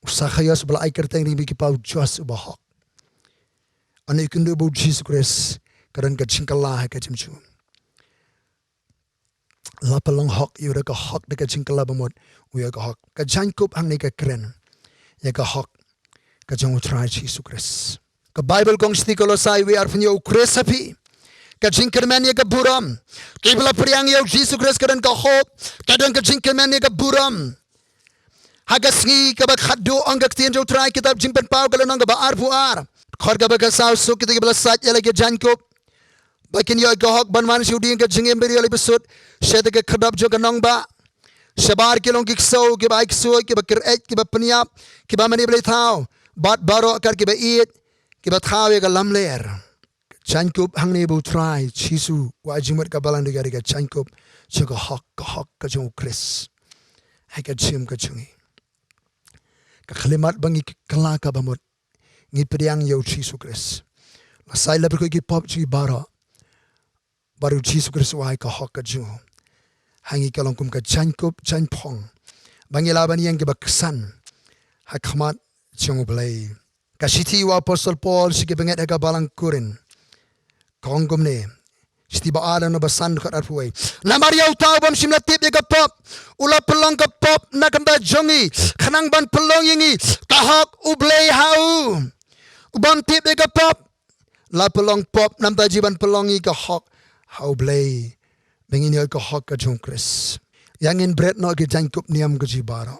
U Sakhaios ba la ai kyrteng ri mi ki paw, u Jos uba hok. Ane kynduh ba U Jisu Khrist ka don ka jingkylla ha ka jingim jong u. La pynlong hok ïa u da ka hok, da ka jingkylla bamut u ïa ka hok. Ka jaiñkup hangne ka kren ïa ka hok ka jong U Trai Jisu Khrist. Ka Baibl ka ong shiti, Kolosai wei arphew, u Khrist ha phi, ka jingkyrmen ïa ka burom. Kiba la pdiang ïa U Jisu Khrist ka don ka hope, ka don ka jingkyrmen ïa ka burom. Ha ka sngi kaba khatduh, ong ka ktien jong U Trai, kitab Jingpynpaw ka lynnong kaba arphew ar, dkhot kaba khatsaw: Suk kita kiba la sait ïa la ki jaiñkup, ba kin ïoh ïa ka hok ban wan sha u dieng ka jingim ba riewlaibynsut, sha ïa ka khyrdop jong ka nongbah. Shabar ki long ki ksew, kiba ai ksuid, kiba kyreit, kiba pynïap, kiba mane blei thaw, bad baroh kat kiba ïeit, kiba thaw ïa ka lamler. Jaiñkup hangne ba U Trai Jisu u ai jingmut ka balang, dei ka, dei ka jaiñkup jong ka hok, ka hok ka jong U Khrist ha ka jingim ka jong ngi. Ka khyllipmat ba ngi kylla ka bamut, ngi pdiang ïa U Jisu Khrist. La sait, la pyrkhat ki pop jong ngi baroh, bad U Jisu Khrist u ai ka hok ka jong u. Ha ngi ka long kum ka jaiñkup jaiñphong ba ngi lah ban ïeng kiba ksan ha khmat jong U Blei. Ka shithi u Apostol Paul sha ki bangeit ha ka balang Korinth ka ong kumne, shithi ba ar, lynnong ba san, dkhot arphew wei: Namar ïa uta u bym shym la tip ïa ka pop, u la pynlong ka pop na ka bynta jong ngi, khnang ban pynlong ïa ngi ka hok U Blei ha u. U bym tip ïa ka pop, la pynlong pop na ka bynta jong ngi, ban pynlong ïa ngi ka hok ha U Blei, ba ngin ïoh ïa ka hok ka jong U Khrist. Ïa ngin bret noh ïa ki jaiñkup niam ka jong ngi baroh.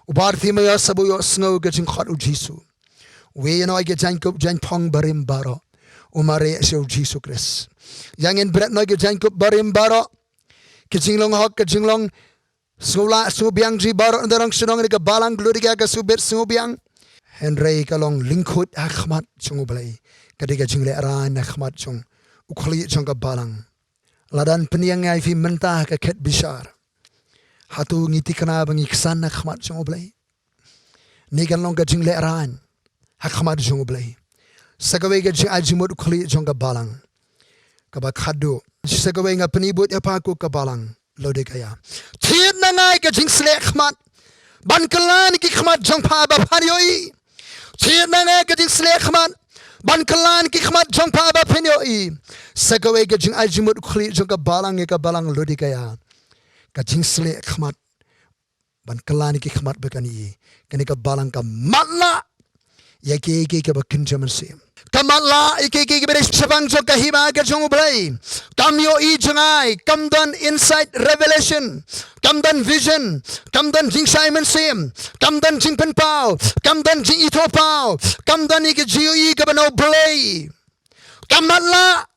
U Bar Timaeus haba u ïohsngew ïa ka jingkhot U Jisu, u ïehnoh ïa ki jaiñkup jaiñphong barim baroh, u mareh sha U Jisu Khrist. Ïa ngin bret noh ïa ki jaiñkup barim baroh, ki jinglong hok, ki jinglong sngewlah sngewbiang jong ngi baroh, na ka rong shnong, na ka balang, ka Laodikaia, ka sngewbit sngewbiang. Hynrei ka long lyngkhuid ha khmat jong U Blei, ka dei ka jinglehraiñ ha khmat jong U Khlieh jong ka balang. Lada pynïeng ïa phi mynta ha ka khet bishar, hato ngi thikna ba ngi ksan ha khmat jong U Blei? Ne kan long ka jinglehraiñ ha khmat jong U Blei? Sa kawei, ka jingai jingmut U Khlieh jong ka balang kaba khatduh. Sa kawei, nga pyni bud ïa pha ko ka balang Laodikaia, thied na nga ïa ka jingsleh khmat ban kylla ïa ki khmat jong pha ba phan ïohi. Thied na nga ïa ka jingsleh khmat ban kylla ïa ki khmat jong pha ba phan ïohi. Sa kawei, ka jingai jingmut U Khlieh jong ka balang ïa ka balang Laodikaia, ka jingsleh khmat ban kylla ïa ki khmat ba kan ïohi. Kane ka balang ka matlah ïa kiei kiei kiba kynja mynsiem. Ka matlah ïa kiei kiei kiba dei shaphang jong ka hima ka jong U Blei. Kam ïohi jngai, kam don insight, revelation, kam don vision, kam don jingshai mynsiem, kam don jingpynpaw, kam don jingithuhpaw, kam don ïa ka jingïohi kaba na U Blei. Ka matlah.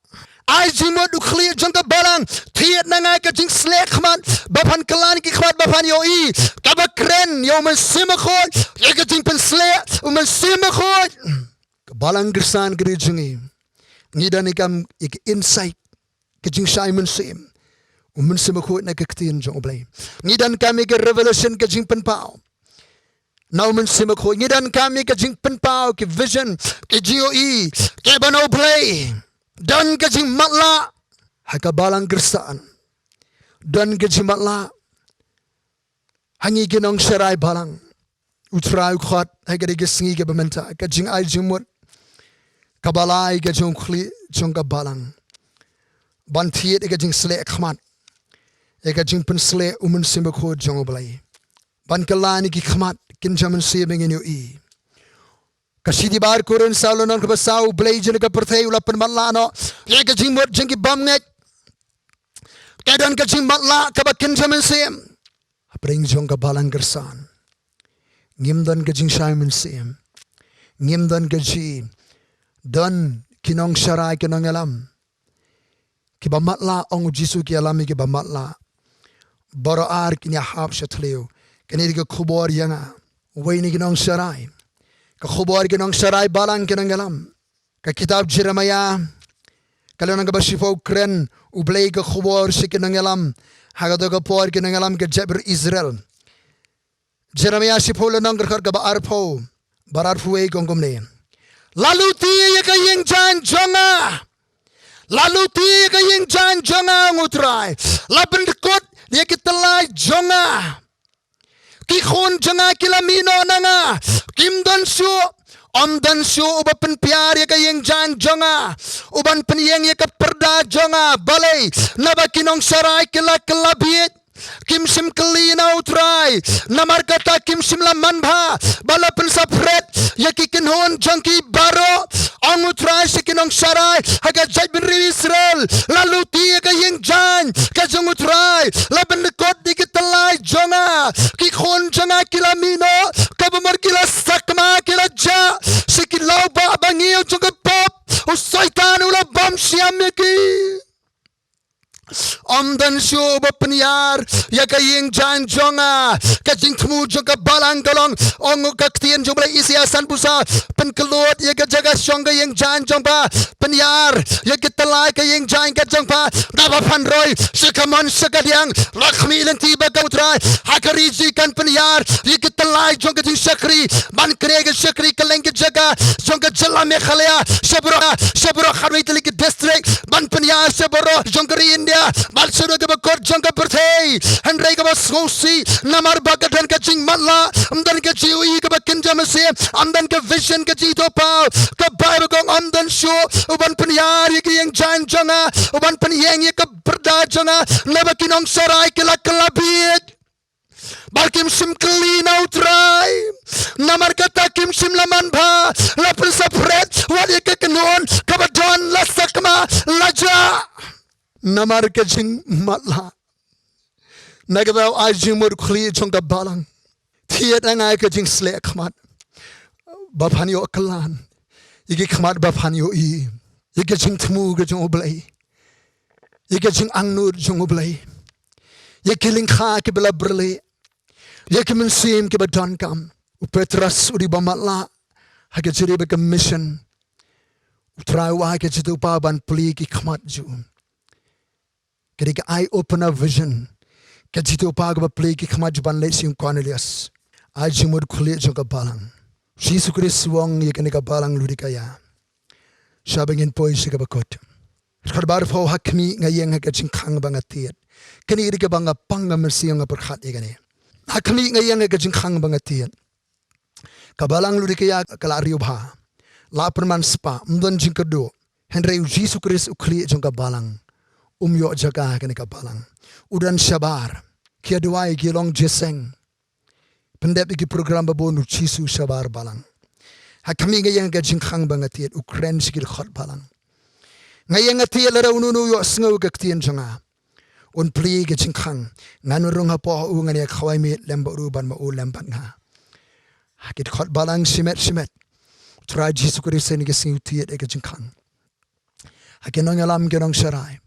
Ai jingmut U Khlieh jong ka balang, thied na nga ïa ka jingsleh khmat ba phan kylla ïa ki khmat ba jingpynïohi kaba kren ïa u Mynsiem Bakhuid, ïa ka jingpynshlur u Mynsiem Bakhuid. Ka Balang Khristan ka ri jong ngi, ngi don ïa ka, ïa ka insight, ka jingshai mynsiem u Mynsiem Bakhuid na ka ktien jong U Blei. Ngi donkam ïa ka revelation, ka jingpynpaw na u Mynsiem Bakhuid. Ngi donkam ïa ka jingpynpaw, ka vision, ka jingïohi kaba na U Blei. Don ka jingmatlah ha ka Balang Khristan. Don ka jingmatlah ha ngi ki nongsharai Balang. U Trai u khot ha kane ka sngi kaba mynta, ka jingai jingmut kaba lai ka jong u khlieh jong ka Balang, ban thied ïa ka jingshlur khmat, ïa ka jingpynshlur u Mynsiem Bakhuid jong U Blei, ban kylla ïa ki khmat kynja mynsiem ba ngin ïohi. Ka shithi ba ar Korinth saw, lynnong kaba saw, U Blei jong ka pyrthei u la pynmatlah noh ïa ka jingmut jong ki bymngeit. Ka don ka jingmatlah kaba kynja mynsiem. Hapdeng jong ka Balang Khristan, ngim don ka jingshai mynsiem. Ngim don ka jing, don ki nongsharai, ki nongïalam kiba matlah, ong U Jisu, ki ïalam ïa kiba matlah. Baroh ar kin ïahap sha thliew. Kane ka khubor ïa nga, wei na ki nongsharai. Ka khubor ki nongsharai Balang, ki nongïalam. Ka kitab Jeremiah, ka lynnong kaba shiphew, kren U Blei ka khubor sha ki nongïalam ha kato ka por, ki nongïalam ka jaitbynriew Israel. Jeremiah shiphew, lynnong ka dkhot kaba arphew bad arphew wei, ka ong kumne: La luti ïa ka ïing jaiñ jong nga. La luti ïa ka ïing jaiñ jong nga, ong U Trai. La pyndkut ïa ki tyllai jong nga. Ki khun jong nga ki la mih noh na nga. Kim don shuh, ym don shuh uba pynphiar ïa ka ïing jaiñ jong nga, uban pynïeng ïa ka pyrda jong nga. Balei? Naba ki nongsharai ki la kylla bieit. Kim shym kylli na U Trai. Namar kata kim shym la manbha ba la pynsaphriang ïa ki kynhun jong ki baroh, ong U Trai sha ki nongsharai ha ka jaitbynriew Israel. La luti ïa ka ïing jaiñ ka jong U Trai. La pyndkut ïa ki tyllai jong nga. Ki khun jong nga ki la mih noh. Kaba mut ki la sakma, ki la jah sha ki lawbah ba ngi, u jong ka pop. U Soitan u la bam shiam ïa ki. Ym don shuh uba pynïar ïa ka ïing jaiñ jong nga. Ka jingthmu jong ka Balang ka long, ong ka ktien jong U Blei, Isaïah sanphew saw, pynkyllut ïa ka jaka shong ka ïing jaiñ jong pha. Pynïar ïa ki tyllai ka ïing jaiñ ka jong pha. Naba phan roi sha ka mon sha ka diang, la khmih lynti bad ka U Trai. Ha ka ri jong ngi kan pynïar ïa ki tyllai jong ka jingshakri, ban kren ka shakri kylleng ka jaka jong ka jylla Meghalaya, sha baroh, sha baroh khatwei tylli ki district, ban pynïar sha baroh jong ka ri India, bad sha baroh kaba kut jong ka pyrthei. Hynrei kaba sngewsih, namar ba ka don ka jingmatlah, ym don ka jingïohi kaba kynja mynsiem, ym don ka vision, ka jingithuhpaw. Ka Baibl ka ong ym don shuh uban pynïar ïa ka ïing jaiñ jong nga, uban pynïeng ïa ka pyrda jong nga, naba ki nongsharai ki la kylla bieit. Bad kim shym kylli na U Trai. Namar kata kim shym la manbha, la pynsaphriang wat ïa ka kynhun kaba don, la sakma, la jah. Namar ka jingmatlah. Na kata u ai jingmut u khlieh jong ka Balang. Thied ïa nga ïa ka jingshlur khmat ba phan ïoh kyllan ïa ki khmat ba phan ïohi ïa ka jingthmu ka jong U Blei, ïa ka jingangnud jong U Blei, ïa ki lyngkha kiba la byrleh, ïa ki mynsiem kiba donkam. U Petros u dei ba matlah ha ka jingïaid ka mission. U Trai u ai ka jingithuhpaw ban plie ki khmat jong u. Ka dei ka eye opener vision. Ka jingithuhpaw kaba plie ki khmat jong u ban leit sha ïing u Kornelius. Ai jingmut u khlieh jong ka Balang. U Jisu Khrist u ong ïa kane ka Balang Laodikaia, shwa ba ngin poi sha kaba kut. Dkhot ba arphew: Ha khmih nga ïeng ha ka jingkhang ba nga thied. Kane ka dei kaba nga pang, nga mynsiem, nga pyrkhat ïa kane. Ha khmih nga ïeng ha ka jingkhang ba nga thied. Ka Balang Laodikaia ka la riewbha, la pynman spah, ym don jingkyrduh. Hynrei u Jisu Khrist u khlieh jong ka Balang um ïoh jaka ha kane ka Balang. U don shabar. Ki ïa duwai, ki long jingïaseng. Pyndep ïa ki program ba bun, u Jisu shabar Balang. Ha khmih nga ïeng ha ka jingkhang ba nga thied, u kren sha ki dkhot Balang. Nga ïeng nga thied, lada uno uno u ïohsngew ïa ka ktien jong nga, un plie ïa ka jingkhang. Ngan wan rung hapoh ha u, ngan ïa khawai miet lem bad u, bad ma u lem bad nga. Ha ki dkhot Balang shimet shimet, u Trai Jisu Khrist ha kine ki sngi u thied ïa ka jingkhang. Ha ki nongïalam, ki nongsharai,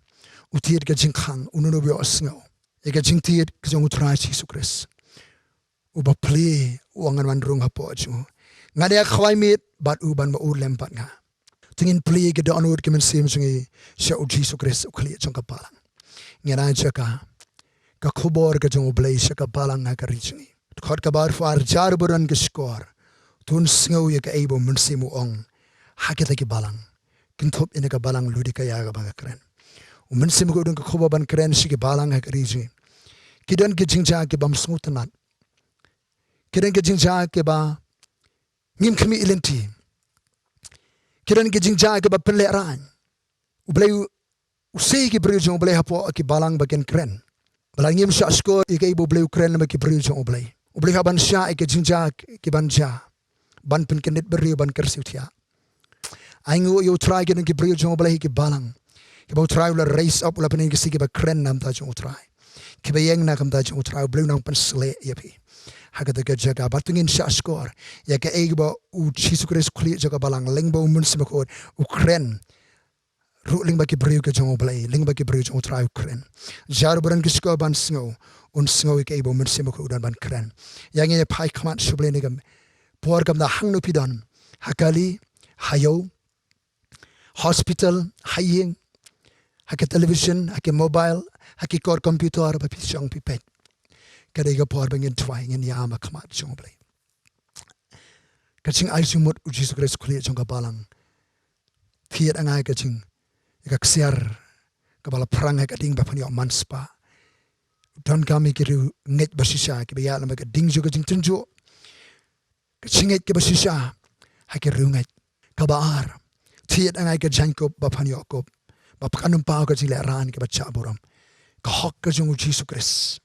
u thied ka jingkhang, uno uno u ïohsngew. ïa ka jingtied ka jong U Trai Jisu Khrist, uba plie u ong ngan wan rung hapoh jong u. Ngan ïa khawai miet bad u ban ba u lem bad nga. To ngin plie ïa ka dohnud ka mynsiem jong ngi sha U Jisu Khrist, U Khlieh jong ka balang. Ngin ai jaka ka khubor ka jong U Blei sha ka balang ha ka ri jong ngi. Dkhot kaba arphew ar, jar ba don ki shkor, to un sngew ïa kaei ba U Mynsiem u ong ha kita ki balang. Kynthup ïa ka balang Laodikaïa kaba nga kren. U Mynsiem u don ka khubor ban kren sha ki balang ha ka ri jong ngi. Ki don ki jingjia ki bym sngewtynnat. Ki don ki jingjia kiba ngim khmih lynti. Ki don ki jingjia kiba pynlehraiñ. U Blei u, u sei ki briew jong U Blei hapoh ki balang ba kin kren. Ba la ngim shah shkor ïa kaei ba U Blei u kren lem bad ki briew jong U Blei. U Blei u hap ban shah ïa ki jingjia ki ban jia, ban pynkyndit briew, ban kyrsiew thiah. Ainguh ïa U Trai ki don ki briew jong U Blei ha ki balang, kiba U Trai u la raise up, u la pynïeng ki sha kiba kren na ka bynta jong U Trai, kiba ïeng na ka bynta jong U Trai. U Blei u nang pynsleh ïa phi ha kata ka jaka. Bad to ngin shah shkor ïa kaei ba U Jisu Khrist, U Khlieh jong ka balang, lyngba U Mynsiem Bakhuid u kren. Ruh lyngba ki briew ki jong U Blei, lyngba ki briew jong U Trai u kren. Jar ba don ki shkor ban sngew, un sngew ïa kaei ba U Mynsiem Bakhuid u don ban kren. Ïa ngin ïa phai khmat sha U Blei ha kane ka por, kam da hangno phi don, ha kali, ha ïew, hospital, ha ïing, ha ka television, ha ka mobile, ha ki kor computer ba phi shong phi peit. Ka dei ka por ba ngin duwai, ngin ïam ha khmat jong U Blei. Ka jingai jingmut U Jisu Khrist, U Khlieh jong ka balang. Thied ïa nga ha ka jing, ïa ka ksiar kaba la phrang ha ka ding ba pynïoh manspah. Donkam ïa ki riewngeit ba shisha kiba ïaid lem bad ka ding jong ka jingtynjuh. Ka jingngeit kaba shisha ha ki riewngeit. Kaba ar, thied ïa nga ïa ka jaiñkup ba pynïoh kup, ba pynïoh paw, ka jinglehraiñ kaba jah burom. Ka hok ka jong U Jisu Khrist.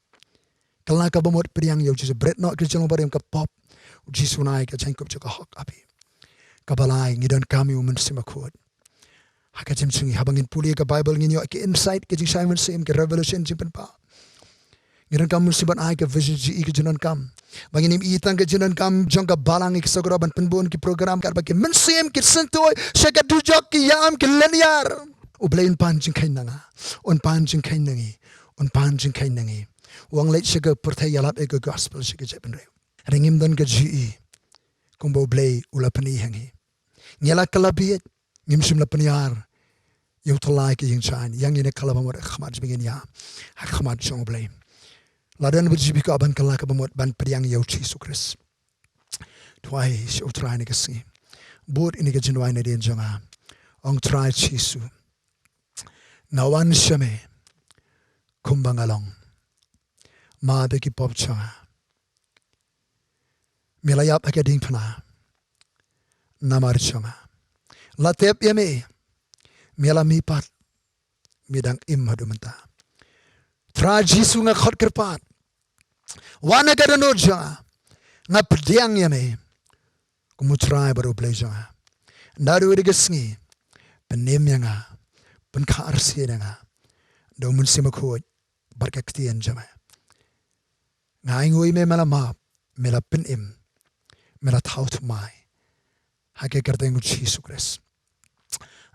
Kylla kaba mut pdiang ïa U Jisu, bret noh ki jinglong barim ka pop. U Jisu un ai ka jaiñkup jong ka hok ha phi. Kaba lai, ngi donkam ïa U Mynsiem Bakhuid ha ka jingim jong ngi. Haba ngin pule ka Bible, ngin ïoh ki insight, ki jingshai mynsiem, ki revelation, jingpynpaw. Ngi donkam U Mynsiem ban ai ka vision, jingïohi, ki jingdonkam, ba ngin ym i tang ki jingdonkam jong ka balang, ki sakhraw ban pynbun ki program, katba ki mynsiem ki syntuid sha ka dujok, ki ïam, ki lyniar. U Blei un pan jingkheiñ na nga, un pan jingkheiñ na ngi, un pan jingkheiñ na ngi. U ong leit sha ka pyrthei, ïalap ïa ka gospel sha ki jaitbynriew. Hynrei ngim don ka jingïohi kumba U Blei u la pyni ha ngi. Ngi la kylla bieit, ngim shym la pynïar ïa u tyllai ki ïing jaiñ. Ïa ngin ïa kylla ba mut ha khmat jong, ngin ïa ha khmat jong U Blei. Lada don ba ju phi kwah ban kylla kaba mut ban pdiang ïa U Jisu Khrist, duwai sha U Trai ha kane ka sngi. Bud ïa kane ka jingduwai nadien jong nga. Ong, Trai Jisu, nga wan sha me kumba nga long. Map ïa ki pop jong nga. Me la ïap ha ka diengphna namar jong nga. La tep ïa me, me la mihpat, me dang im haduh mynta. Trai Jisu, nga khot kyrpad, wan ha ka dohnud jong nga. Nga pdiang ïa me kum U Trai bad U Blei jong nga. Naduh kane ka sngi, pynim ïa nga, pynkha arsien ïa nga da U Mynsiem Bakhuid bad ka ktien jong me. Nga ainguh ïa me, me la map, me la pynim, me la thaw thymmai ha ka kyrteng U Jisu Khrist.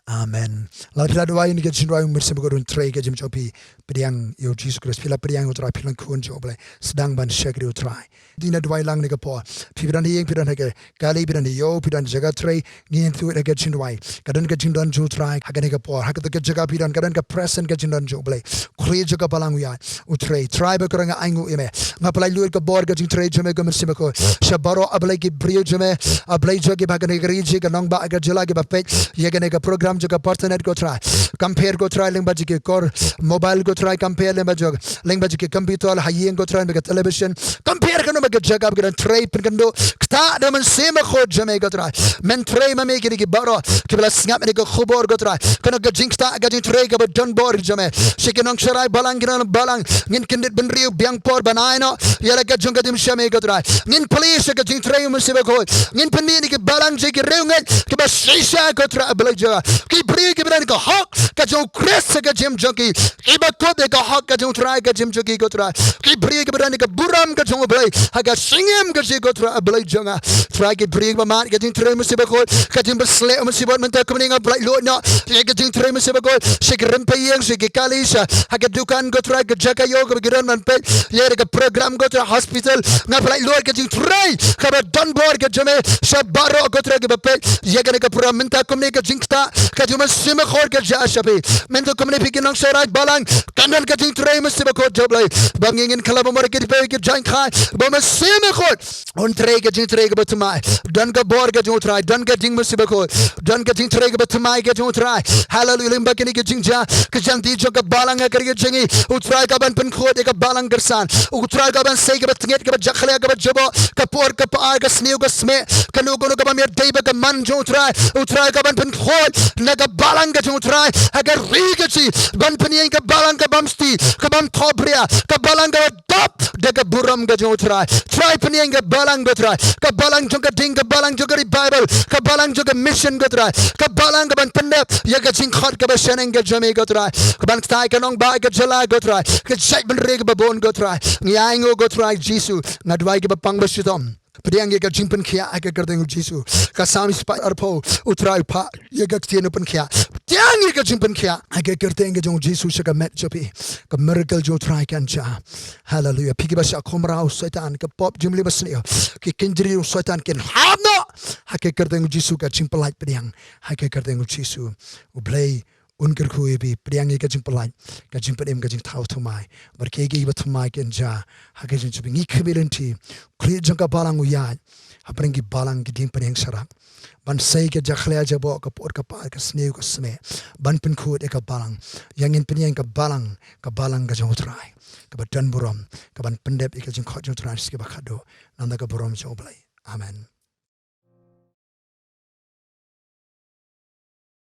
Amen. Lada phi la duwai ïa kane ka jingduwai, U Mynsiem Bakhuid un trei ha ka jingim jong phi. Pdiang ïa U Jisu Khrist. Phi la pdiang ïa U Trai, phi long khun jong U Blei. Sdang ban shakri U Trai. Ngin ïa duwai lang ha kane ka por. Phi ba don ha ïing, phi don ha ka kali, phi don ha ïew, phi don ha jaka trei, ngin ïa duwai ha ka jingduwai. Ka don ka jingdon jong U Trai ha kane ka por. Ha kata ka jaka phi don, ka don ka presence ka jingdon jong U Blei. Khlieh jong ka balang u ïaid, u trei. Trai bakhraw, nga ainguh ïa me. Nga pynlait lut ka bor ka jingtrei jong me, ko Mynsiem Bakhuid, sha baroh, A Blei, ki briew jong me, A Blei, jong kiba ha kane ka ri, ka nongbah, ka jylla, kiba peit ïa kane ka program jong ka Pathfinder, ko Trai. Compare, ko Trai, lyngba jong ki kor mobile, ko Trai, compare lyngba jong, lyngba jong ki computer, ha ïing, ko Trai, lyngba ka television. Compare kano ba ka jaka ba ki don, trei pynkynduh, ktah da U Mynsiem Bakhuid jong me, ko Trai. Men trei ma me kine ki baroh kiba la sngap ïa kane ka khubor, ko Trai. Kano ka jingktah, ka jingtrei kaba don bor jong me sha ki nongshakri balang, ki nongbalang. Ngin kyndit bynriew, biang por ban ai noh ïa la ka jong ka jingim sha me, ko Trai. Ngin plie sha ka jingtrei U Mynsiem Bakhuid. Ngin pyni ïa ki balang jong ki riewngeit kiba shisha, ko Trai, A Blei jong nga. Ki briew kiba don ka hok ka jong u Khrist ha ka jingim jong ki, kiba kut ïa ka hok ka jong u Trai ha ka jingim jong ki, ko Trai. Ki briew kiba don ka burom ka jong u Blei ha ka jingim ka jong ki, ko Trai, a Blei jong nga. Trai, ki briew kiba mad ka jingtrei masi bakhuid, ka jingpynsleh masi bakhuid, mynta kumne nga pynlait luid noh ïa ka jingtrei masi bakhuid sha ki rympei ïing, sha ki kali, sha ha ka dukan, ko Trai, ka jaka ïoh kaba ki don ban peit ïa ka program, ko Trai, hospital. Nga pynlait luid ka jingtrei kaba don bor ka jong me sha baroh, ko Trai, kiba peit ïa kane ka program mynta kumne, ka jingktah ka jong u Mynsiem Bakhuid ka jia sha phi. Mynta kumne phi ki nongshakri balang, kan don ka jingtrei masi bakhuid, ko Blei, ba ngin kylla bamar ki dei ki jingkhot ba u Mynsiem Bakhuid un trei ka jingtrei kaba thymmai. Don ka bor ka jong u Trai, don ka jingmasi bakhuid, don ka jingtrei kaba thymmai ka jong u Trai. Haleluia. Lyngba kine ki jingjia, ka jingtip jong ka balang ha ka ri ka jong ngi, u Trai, ka ban pynkhuid ïa ka balang kyrsan, u Trai, ka ban sei kaba tngit, kaba jakhlia, kaba jaboh, ka por, ka par, ka sniew, ka smieh, kano kano kaba ym dei ba ka man jong u Trai, u Trai, ka ban pynkhuid na ka balang ka jong u Trai ha ka ri ka jong ngi, ban pynïeng ka balang ka bym sti, ka bym thohbria, ka balang kaba dap da ka burom ka jong u Trai. Trai, pynïeng ka balang, ko Trai, ka balang jong ka ding, ka balang jong ka revival, ka balang jong ka mission, ko Trai, ka balang ka ban pyndep ïa ka jingkhot kaba shaneng ka jong me, ko Trai, ka ban ktai ka nongbah ka jylla, ko Trai, ka jaitbynriew kaba bun, ko Trai. Ngi ai nguh, ko Trai Jisu, nga duwai kaba pang ba shitom. Pdiang ïa ka jingpynkhiah ha ka kyrteng u Jisu. Ka Salm spah arphew, u Trai u phah ïa ka ktien u pynkhiah. Pdiang ïa ka jingpynkhiah ha ka kyrteng ka jong u Jisu sha ka met jong phi. Ka miracle jong u Trai kan jia. Haleluia. Phi kiba shah khumra u Soitan, ka pop jingmlien basniew, ki kynjri u Soitan kin hap noh ha ka kyrteng u Jisu. Ka jingpyllait pdiang ha ka kyrteng u Jisu. U Blei un kyrkhu ïa phi. Pdiang ïa ka jingpyllait, ka jingpynim, ka jingthaw thymmai. Bad kiei kiei kiba thymmai kin jia ha ka jingim jong phi. Ngi khmih lynti, u khlieh jong ka balang u ïaid hapdeng ki balang, ki dieng pynïeng sharak, ban sei ka jakhlia jaboh, ka por ka par, ka sniew ka smieh, ban pynkhuid ïa ka balang. Ïa ngin pynïeng ka balang, ka balang ka jong u Trai, kaba don burom, ka ban pyndep ïa ka jingkhot jong u Trai sha kiba khatduh, namar ka burom jong u Blei. Amen.